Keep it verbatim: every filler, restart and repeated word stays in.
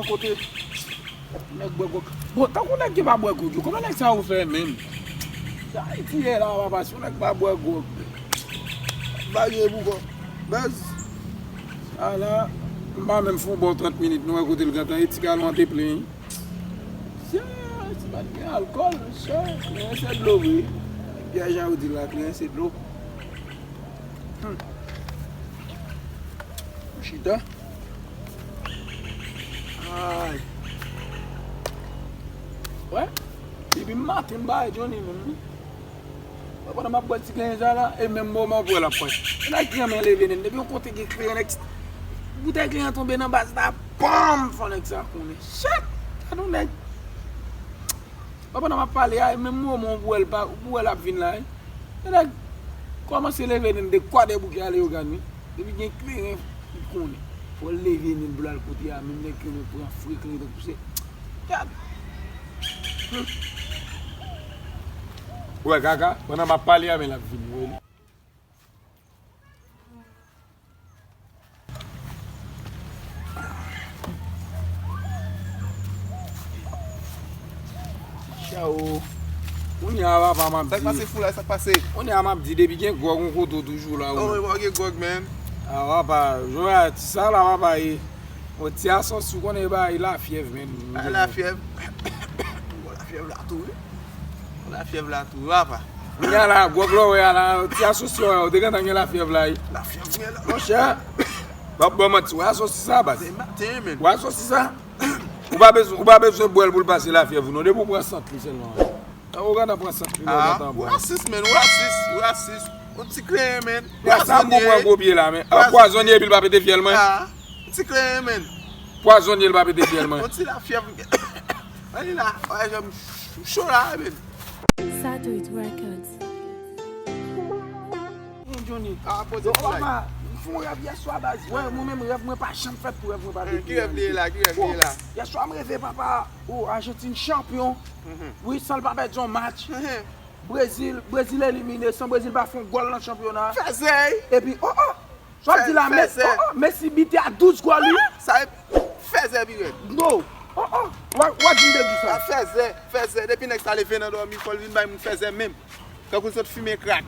Kote nèg bwè gwòg. Bon, tankou nèg ki pa bwè gwòg yo, kòman nèg sa yo fè menm? Sa Ayiti ye la, papa, si yon nèg pa bwè gwòg, bagay pou kò. Bèz, ala, m pa menm fè yon bon trant minit, nou wè kote l gentan ye, ti galon an te plen. Sè, si pa t gen alkòl, sè, kleren se dlo, wi. Byen jan yo di la, kleren se dlo. Hmm. Chita. Ay. Wè. Depi maten m bay Johnny menm wi. Pandan m ap bwè ti kleren sa la, e menm moman pou l ap pran. E nèg ki renmen leve nen, depi yon kote gen kleren, nèg, boutèy kleren tonbe nan baz la, bam! Fò nèg sa konnen. Shit! Gad yon nèg. Pandan m ap pale a, e menm moman pou l pa, pou l ap vin la, e. E nèg kòmanse leve nen de kwa de bouke ale yo gad wi. Depi gen kleren, li konnen. Fò l leve nen pou l al kote a, menm nèg ki renmen pran fre kleren tankou se. Gad. Hmm. Ou wè kaka, pandan m ap pale a, men l ap vini, ou wè li. Chawo. Kounye a papa m ap di. Sa k pase fou la, sa k pase? Kounye a m ap di depi gen gwòg yon kote w toujou la. Oh, wi, gen gwòg, man. A papa, jodi a ti sa la papa e. Yon ti asosi, ou konnen e bay lafyèv, man. Bay lafyèv. Bon, lafyèv la tou, wi. Bon, lafyèv la tou, wi, papa. Kounye a la, gwòg la w wè a la, ti asosi w wè a, ou te gentan gen lafyèv la, wi. Lafyèv mwen la. Monchè, m ap ba w manti, w wè asosi sa, baz. Se maten, man. W wè asosi sa? Ou pa bezwen, ou pa bezwen bwè l pou l pase lafyèv ou non, depi w pran sant li sèlman. Ou gentan pran sant li la, ou gentan bwè. Ou rasis, man, ou rasis, ou rasis. Yon ti kleren, man. Pwazonye. Sa bon pran gwo pye la, men. An, pwazonye epi l pa pete fyèl mwen. Ah, ti kleren, man. Pwazonye l pa pete fyèl mwen. Yon ti lafyèv. Ann la, wè, jan m cho la, man. Satoit Records. Johnny. Ah, poze pou la. Papa, m fè yon rèv yèswa, baz. Wè, mwen menm, rèv mwen pa janm fèt pou rèv mwen pa deplike. Ki rèv li ye la? Ki rèv li ye la? Bon, yèswa m reve, papa. Oh, Ajantin chanpyon. Wi, san l pa pèdi yon match. Brezil, Brezil elimine san Brezil pa fè yon gòl nan chanpyona. Fèzè! Epi, oh, oh! Sa w ap di la, Messi, oh, oh, Messi bite a douz gòl, wi. Sa e fèzè pi rèd. No. Oh, oh! W a, w a di m te di sa. Sa fèzè, fèzè. Depi nèg sa leve nan dòmi, fò l vin bay moun fèzè menm. Tankou l sot fimen krak.